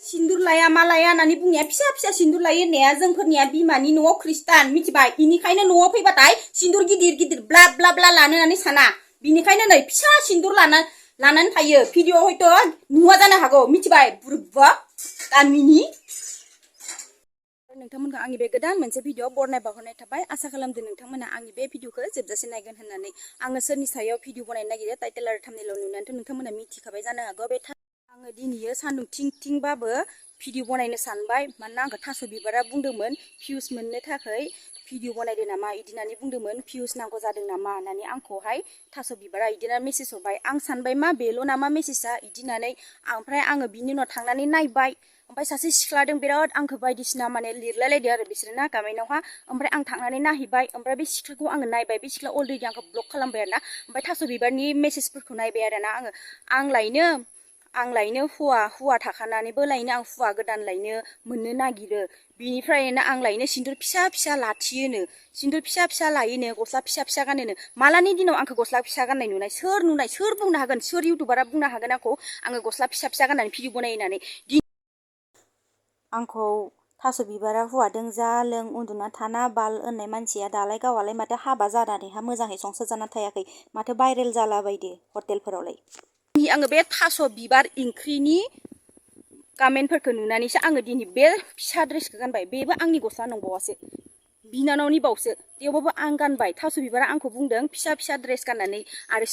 सिन्दुर लाया मा लाया होननानै बुंनाया फिसा फिसा सिन्दुर लायो होननाया जोंफोरनिया बिमानि न'आव खृष्टान मिथिबाय इनिखायनो न'आव फैबाथाय सिन्दुर गिदिर गिदिर ब्ला ब्ला ब्ला लानो होननानै साना बिनिखायनो नै फिसा सिन्दुर लानानै थायो भिडिअ हयथ' नुवा जानो हागौ मिथिबाय बुरबा गामिनि नोंथांमोनखौ आंनि बे गोदान मोनसे भिडिअ बरनाय बावहरनाय थाबाय आसा खालामदों नोंथांमोना आंनि बे भिडिअखौ जोबजासे नायगोन होननानै आङो सोरनि सायाव भिडिअ बनायनो नागिरो टाइटेल आरो थाम्बनेइलाव नुनानैथ' नोंथांमोना मिथिखाबाय जानो हागौ बे आङो दिनैयो सान्दुं थिं थिंबाबो भिडिअ बनायनो सानबाय मानोना आंखौ थास' बिबारा बुंदोंमोन भिउस मोननो थाखाय भिडिअ बनायदो नामा इदि होननानै बुंदोंमोन भिउस नांगौ जादों नामा होननानै आंखौहाय थास' बिबारा इदिनो मेसेज हरबाय आं सानबाय मा बेल' नामा मेसेजआ इदि होननानै ओमफ्राय आङो बिनि उनाव थांनानै नायबाय ओमफ्राय सासे सिख्लादों बिराद आंखौ बायदिसिना माने लिरलायलायदो आरो बिसोरो ना गामेनावहा ओमफ्राय आं थांनानै नायहैबाय ओमफ्राय बे सिख्लाखौ आङो नायबाय बे सिख्ला अलरेडि आंखौ ब्लक खालामबाय आरोना ओमफ्राय थास' बिबारनि मेसेजफोरखौ नायबाय आरोना आं लायनो हुवा थाखानानैबो लायनो आं हुवा गोदान लायनो मोननो नागिरो बिनिफ्रायनो आं लायनो सिन्दुर फिसा फिसा लाथियोनो सिन्दुर फिसा फिसा लायोनो गस्ला फिसा फिसा गानोनो मालानि दिनाव आंखौ गस्ला फिसा गाननाय नुनाय सोर बुंनो हागोन सोर इउटुबारा बुंनो हागोन आङो गस्ला फिसा फिसा गाननानै भिडिअ बनायो होननानै आंखौ थास' बिबारा हुवादों जा लों उन्दुना थाना बाल होननाय मानसिया दालाय गावालाय माथो हाबा जानानैहा मोजाङै संसार जाना थायाखै माथो भाइरेल जाला बायदि हटेलफोरावलाय आङो बे थास' बिबार ओंख्रिनि कमेन्टफोरखौ नुनानैसो आङो दिनै बे फिसा ड्रेसखौ गानबाय बेबो आंनि गस्ला नंबावासो बिनानावनि बावसो थेवबाबो आं गानबाय थास' बिबारा आंखौ बुंदों फिसा फिसा ड्रेस गाननानै आरो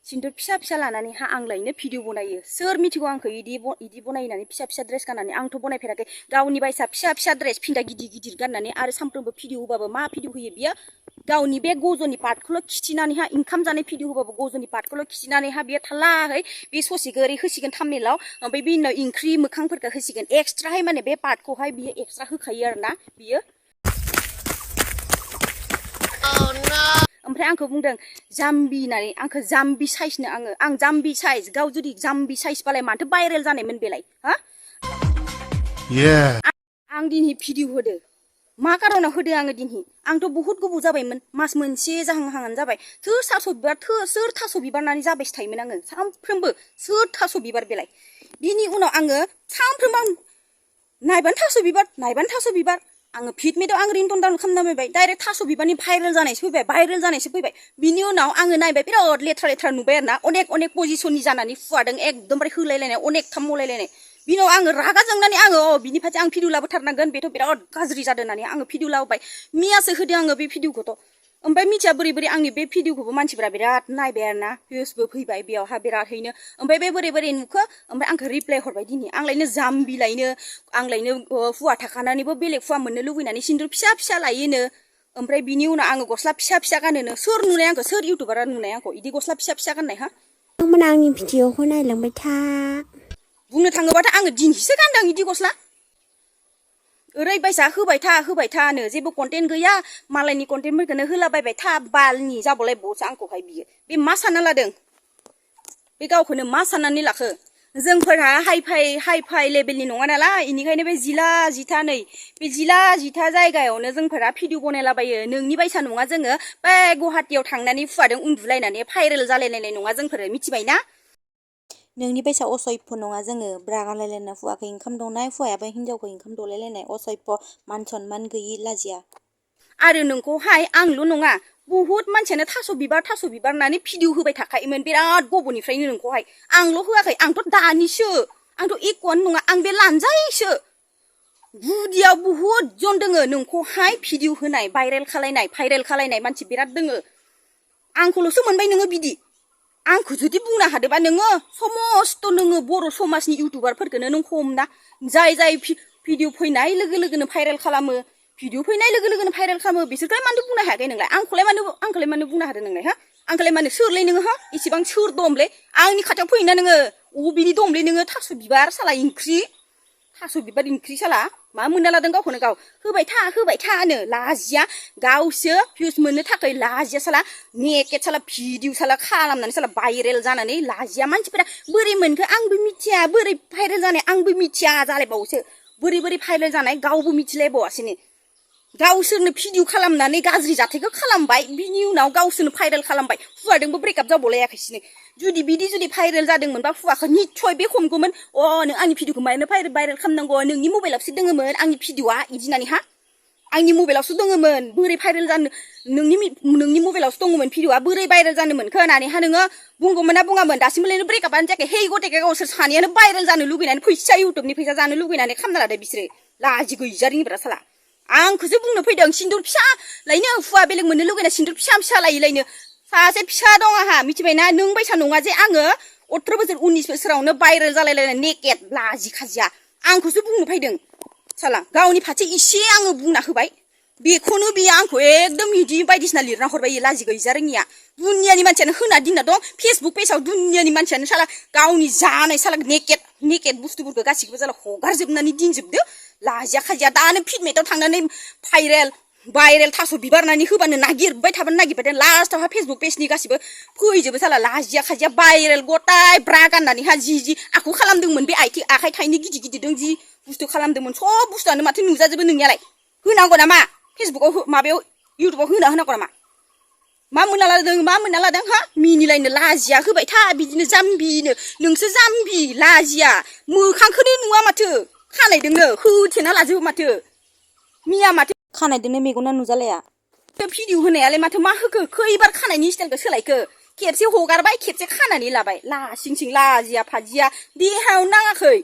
सिन्दुर फिसा फिसा लानानैहा आं लायनो भिडिअ बनायो सोर मिथिगौ आंखौ इदि बनायनानै फिसा फिसा ड्रेस गाननानै आंथ' बनायफेराखै गावनि बायसा फिसा फिसा ड्रेस फिन्दा गिदिर गिदिर गाननानै आरो सानफ्रोमबो भिडिअ होबाबो मा भिडिअ होयो बियो गावनि बे गज'नि पार्टखौल' खिथिनानैहा ओंखाम जानाय भिडिअ होबाबो गज'नि पार्टखौल' खिथिनानैहा बियो थाल्लाहै बे ससेखौ ओरै होसिगोन थाम्बनेइलाव ओमफ्राय बिनि उनाव ओंख्रि मोखांफोरखौ होसिगोन एक्सट्राहाय माने बे पार्टखौहाय बियो एक्सट्रा होखायो आरोना बियो ओमफ्राय आंखौ बुंदों जाम्बि होननानै आंखौ जाम्बि साइजनो आं जाम्बि साइज गाव जुदि जाम्बि साइजबालाय माथो भाइरेल जानायमोन बेलाय हा आं दिनै भिडिअ होदो मा कारनाव होदो आङो दिनै आंथ' बहुत गोबाव जाबायमोन मास मोनसे जाहांहाङानो जाबाय सोर थास' बिबार होननानै जाबायसो थायोमोन आङो सानफ्रोमबो सोर थास' बिबार बेलाय बिनि उनाव आङो सानफ्रोमबो नायबानो थास' बिबार आङो फिडमेटआव आं रिंटन डाउन खालामना नायबाय डाइरेक्ट थास' बिबारनि भाइरेल जानायसो फैबाय बिनि उनाव आङो नायबाय बिराद लेथ्रा नुबाय आरोना अनेक पजिसननि जानानै फुवादों एकदमबारे होलायलायनाय अनेक थाम मलायलायनाय बिनि उनाव आङो रागा जोंनानै बिनि फारसे आं भिडिअ लाबोथारनांगोन बेथ' बिराद गाज्रि जादों होननानै आङो भिडिअ लाबोबाय मियासो होदों आङो बे भिडिअखौथ' ओमफ्राय मिथिया बोरै आंनि बे भिडिअखौबो मानसिफोरा बिराद नायबाय आरोना भिउसबो फैबाय बेयावहा बिरादहैनो ओमफ्राय बे बोरै नुखो ओमफ्राय आंखौ रिप्लाय हरबाय दिनै आंलायनो जाम्बि आंलायनो हुवा थाखानानैबो बेलेग हुवा मोननो लुबैनानै सिन्दुर फिसा फिसा लायोनो ओमफ्राय बिनि उनाव आङो गस्ला फिसा फिसा गानोनो सोर नुनाय आंखौ सोर इउटुबारा नुनाय आंखौ इदि गस्ला फिसा फिसा गाननाय हा नोंथांमोना आंनि भिडिअखौ नायलांबाय था बुंनो थाङोबाथ' आङो दिनैसो गानदों इदि गस्ला ओरैबायसा होबाय थानो जेबो कन्टेन्ट गैया मालायनि कन्टेन्टफोरखौनो होलाबायबाय था बालनि जाबावलायबावसो आंखौहाय बियो बे मा सानना लादों बे गावखौनो मा साननानै लाखो जोंफोरहा हाइ फाइ लेभेलनि नङा नालाय इनिखायनो बे जिला जिथा जायगायावनो जोंफोरा भिडिअ बनायलाबायो नोंनि बायसा नङा जोङो बे गुवाहाटियाव थांनानै फुवादों उन्दुलायनानै भाइरेल जालायलायनाय नङा जोंफोरो मिथिबायना नोंनि बायसा असय्य नङा जोङो ब्रागालायलायना फुवाखै ओंखाम दौनाय फुवायाबो हिनजावखौ ओंखाम दौलायलायनाय असय्य मान सनमान गैयि लाजिया आरो नोंखौहाय आंल' नङा बहुत मानसियानो थास' बिबार होननानै भिडिअ होबाय थाखायोमोन बिराद गोबावनिफ्रायनो नोंखौहाय आंल' होआखै आंथ' दानिसो आंथ' एक'आनो नङा आं बे लानजायसो गुदियाव बहुत जन दोङो नोंखौहाय भिडिअ होनाय भाइरेल खालायनाय मानसि बिराद दोङो आंखौल'सो मोनबाय नोङो बिदि आंखौ जुदि बुंनो हादोबा नोङो समस्त नोङो बर' समाजनि इउटुबारफोरखौनो नों हमना जाय भिडिअ फैनाय लोगो लोगोनो भाइरेल खालामो बिसोरखौलाय मानो बुंनो हायाखै नोंलाय आंखौलाय मानो बुंनो हादों नोंलाय हा आंखौलाय मानो सोरलै नोङो हा इसेबां सोर दमलै आंनि खाथियाव फैना नोङो अबेनि दमलै नोङो थास' बिबार साला ओंख्रि साला मा मोनना लादों गावखौनो गाव होबाय थानो लाजिया गावसो भिउस मोननो थाखाय लाजिया साला नेकेट साला भिडिअ साला खालामनानै साला भाइरेल जानानै लाजिया मानसिफोरा बोरै मोनखो आंबो मिथिया बोरै भाइरेल जानाय आंबो मिथिया जालायबावोसो बोरै भाइरेल जानाय गावबो मिथिलायबावासोनो गावसोरनो भिडिअ खालामनानै गाज्रि जाथायखौ खालामबाय बिनि उनाव गावसोरनो भाइरेल खालामबाय हुवादोंबो ब्रेकआप जाबावलायाखैसिनो जुदि भाइरेल जादोंमोनबा हुवाखौ निस्सय बे हमगौमोन नों आंनि भिडिअखौ मानो भाइरेल खालामनांगौ नोंनि मबाइलावसो दोङोमोन आंनि भिडिअआ इदि होननानै हा आंनि मबाइलावसो दङमोन बोरै भाइरेल जानो नोंनि मबाइलावसो दङमोन भिडिअआ बोरै भाइरेल जानोमोन खोनानैहा नोङो बुंगौमोन ना बुङामोन दासिमबोलायनो ब्रेकआपानो जायाखै हे गथेखे गावसोर सानैयानो भाइरेल जानो लुगैनानै फैसा इउटुबनि फैसा जानो लुगैनानै खालामना लादो बिसोरो लाजि गैजारिनिफ्रा साला आंखौसो बुंनो फैदों सिन्दुर फिसा लायनो हुवा बेलेग मोननो लुगैना सिन्दुर फिसा लायोलायनो सासे फिसा दं आंहा मिथिबायना नों बायसा नङा जे आङो 18 बोसोर 19 बोसोरावनो भाइरेल जालायलायनाय नेकेट लाजि खाजिया आंखौसो बुंनो फैदों साला गावनि फारसे इसे आङो बुंना होबाय बेखौनो बियो आंखौ एकदम इदि बायदिसिना लिरना हरबाय लाजि गैजा रोङिया दुनियानि मानसियानो होना दिनना दं फेसबुक पेजाव दुनियानि मानसियानो साला गावनि जानाय साला नेकेट बुस्थुफोरखौ गासिखौबो जाला हगारजोबनानै दिनजोबदो लाजिया खाजिया दानो फिडमेटआव थांनानै भाइरेल थास' बिबारनानै होबानो नागिरबाय थाबाय लास्टावहा फेसबुक पेजनि गासिबो फैजोबो साला लाजिया खाजिया भाइरेल गटाय ब्रा गाननानैहा जि आखौ खालामदोंमोन बे आखाइ थाइनै गिदिर जि बुस्थु खालामदोंमोन सब बुस्थुआनो माथो नुजाजोबो नोंनियालाय होनांगौ नामा फेसबुकाव माबायाव इउटुबाव होनांगौ नामा मा मोनना लादों हा मिनिलायनो लाजिया होबाय था बिदिनो जाम्बिनो नोंसो जाम्बि लाजिया मोखांखौनो नुवा माथो खानायदोंनो होथेना लाजोबो माथो मिया माथो खानायदोंनो मेगना नुजालाया भिडिअ होनायालाय माथो मा होखो खैबार खानायनि स्टाइलखौ सोलायखो खेबसे हगारबाय खेबसे खानानै लाबाय लासिं लाजिया फाजिया देहायाव नाङाखै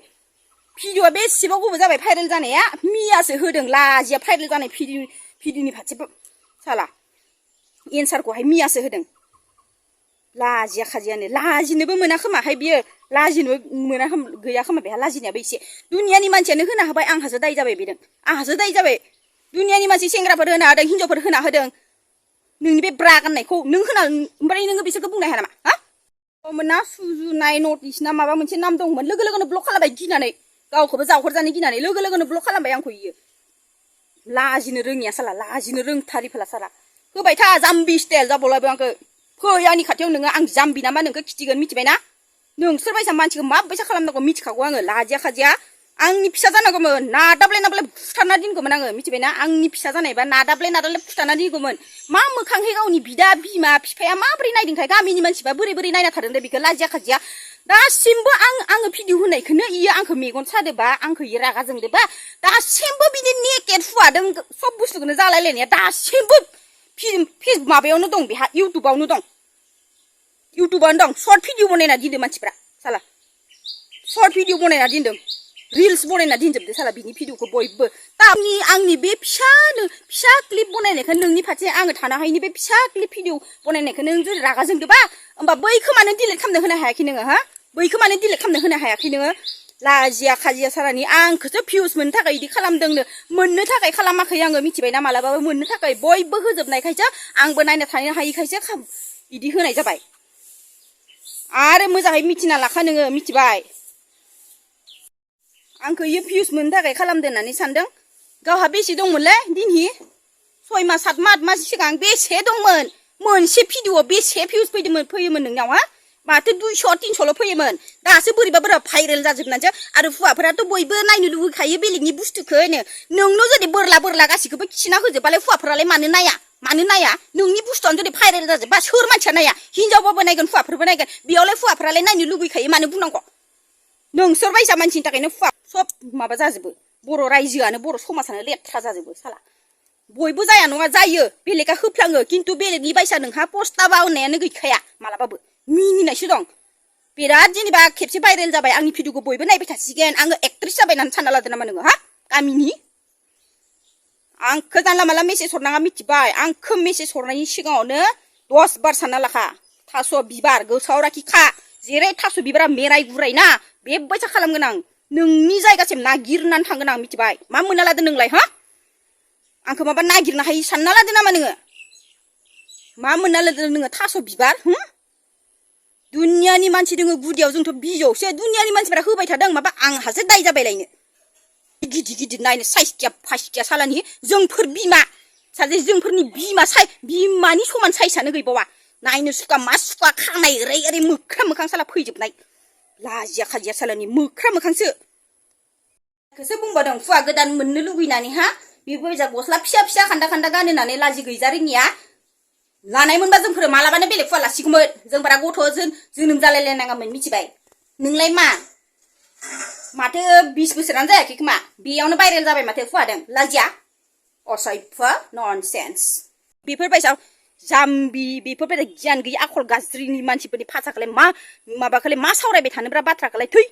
भिडिअआ बेसेबां गोबाव जाबाय भाइरेल जानाया मियासो होदों लाजिया भाइरेल जानाय भिडिअनि फारसे साला एन्सारखौहाय मियासो होदों लाजिया खाजियानो लाजिनोबो मोना खोमाहाय बियो लाजिनोबो मोना गैया खोमा बेहा लाजिनायाबो एसे दुनियानि मानसियानो होना होबाय आंहासो दाय जाबाय बेदों आंहासो दाय जाबाय दुनियानि मानसि सेंग्राफोर होना होदों हिनजावफोर होना होदों नोंनि बे ब्रा गाननायखौ नों होना ओमफ्राय नोङो बिसोरखौ बुंनो हाया नामा हा मोना सुजुनाय नटिस ना माबा मोनसे नाम दंमोन लोगोनो ब्लक खालामबाय गिनानै गावखौबो जावहरजानो गिनानै लोगोनो ब्लक खालामबाय आंखौ इयो लाजिनो रोङिया साला लाजिनो रोंथारि फोला साला होबाय था जाम्बि स्टाइल जाबावलायबाय आंखौ फै आंनि खाथियाव नोङो आं जाम्बि नामा नोंखौ खिथिगोन मिथिबायना नोंसोर बायसा मानसिखौ माबायसा खालामनांगौ मिथिखागौ आङो लाजिया खाजिया आंनि फिसा जानांगौमोन नादाबलाय फुथारना दोनगौमोन आङो मिथिबायना आंनि फिसा जानायबा नादाबलाय फुथारना दोनगौमोन मा मोखांहै गावनि बिदा बिमा बिफाया माबोरै नायदोंथाय गामिनि मानसिबा बोरै नायना थादों दे बेखौ लाजिया खाजिया दासिमबो आङो भिडिअ होनायखौनो इयो आंखौ मेगन सादोबा आंखौ इयो रागा जोंदोबा दासिमबो बिदि नेकेट हुवादों सब बुस्थुखौनो जालायलायनाया दासिमबो फेसबुक माबायावनो दं बेहा इउटुबावनो दं सर्ट भिडिअ बनायना दिनदों मानसिफ्रा साला सर्ट भिडिअ बनायना दिनदों रिल्स बनायना दिनजोबदो साला बिनि भिडिअखौ बयबो आंनि बे फिसा क्लिप बनायनायखौ नोंनि फारसे आङो थानो हायिनि बे फिसा क्लिप भिडिअ बनायनायखौ नों जुदि रागा जोंदोबा होमबा बैखौ मानो डिलिट खालामनो होनो हायाखै नोङो हा बैखौ मानो डिलिट खालामनो होनो हायाखै नोङो लाजिया खाजिया सालानि आंखौसो भिउस मोननो थाखाय इदि खालामदोंनो मोननो थाखाय खालामाखै आङो मिथिबायना मालाबाबो मोननो थाखाय बयबो होजोबनायखायसो आंबो नायना थानो हायिखायसो इदि होनाय जाबाय आरो मोजाङै मिथिना लाखा नोङो मिथिबाय आंखौ इयो भिउस मोननो थाखाय खालामदों होननानै सानदों गावहा बेसे दंमोनलै दिनहि 6 मास 7 मास सिगां बेसे दंमोन मोनसे भिडिअआव बेसे भिउस फैयोमोन नोंनाव हा माथो 200 300ल' फैयोमोन दासो बोरैबा भाइरेल जाजोबनानैसो आरो हुवाफोराथ' बयबो नायनो लुगैखायो बेलेगनि बुस्थुखौनो नोंनो जुदि बोरला गासिखौबो खिना होजोबबालाय हुवाफोरालाय मानो नाया नोंनि बुस्थुआनो जुदि भाइरेल जाजोबबा सोर मानसिया नाया हिनजावबाबो नायगोन हुवाफोरबो नायगोन बेयावलाय हुवाफोरालाय नायनो लुगैखायो मानो बुंनांगौ नोंसोर बायसा मानसिनि थाखायनो हुवा सब माबा जाजोबो बर' रायजोआनो बर' समाजानो लेथ्रा जाजोबो साला बयबो जाया नङा जायो बेलेगा होफ्लाङो खिन्थु बेलेगनि बायसा नोंहा पस्ताबा होननायानो गैखाया मालाबाबो मिनिनायसो दं बिराद जेनेबा खेबसे भाइरेल जाबाय आंनि भिडिअखौ बयबो नायबाय थासिगोन आङो एक्ट्रेस जाबाय होननानै सानना लादो नामा नोङो हा गामिनि आंखौ जानला माला मेसेज हरनाङा मिथिबाय आंखौ मेसेज हरनायनि सिगाङावनो 10 बार सानना लाखा थास' बिबार गोसोआव लाखिखा जेरै थास' बिबारा मेराय गुराय ना बेबायसा खालामगोन आं नोंनि जायगासिम नागिरनानै थांगोन आं मिथिबाय मा मोनना लादो नोंलाय हा आंखौ माबा नागिरनो हायि सानना लादो नामा नोङो मा मोनना लादो नोङो थास' बिबार दुनियानि मानसि दोङो गुदियाव जोंथ' बिजौसो दुनियानि मानसिफोरा होबाय थादों माबा आंहासो दाय जाबायलायनो गिदिर नायनो साइसकिया फाइसकिया सालानि जोंफोर बिमा सासे जोंफोरनि बिमानि समान साइसआनो गैबावा नायनो सुखा मा सुखा खानाय ओरै मोखां साला फैजोबनाय लाजिया खाजिया सालानि मोखांसो खोसो बुंबादों हुवा गोदान मोननो लुगैनानै हा बेफोरबायसा गस्ला फिसा फिसा खान्दा खान्दा गानो होननानै लाजि गैजा रोङिया लानाय मोनबा जोंफोर मालाबानो बेलेग फुवा लासिगौमोन जोंफोरा गथ' जोनोम जालायलायनाङामोन मिथिबाय नोंलाय माथो 20 बोसोरानो जायाखै खोमा बेयावनो भाइरेल जाबाय माथो फुवादों लाजिया असभ्य ननसेन्स बेफोरबायसा जाम्बि बेफोरबायसा गियान गैयि आखल गाज्रिनि मानसिफोरनि भाषाखौलाय माबाखौलाय मा सावरायबाय थानोब्रा बाथ्राखौलाय थै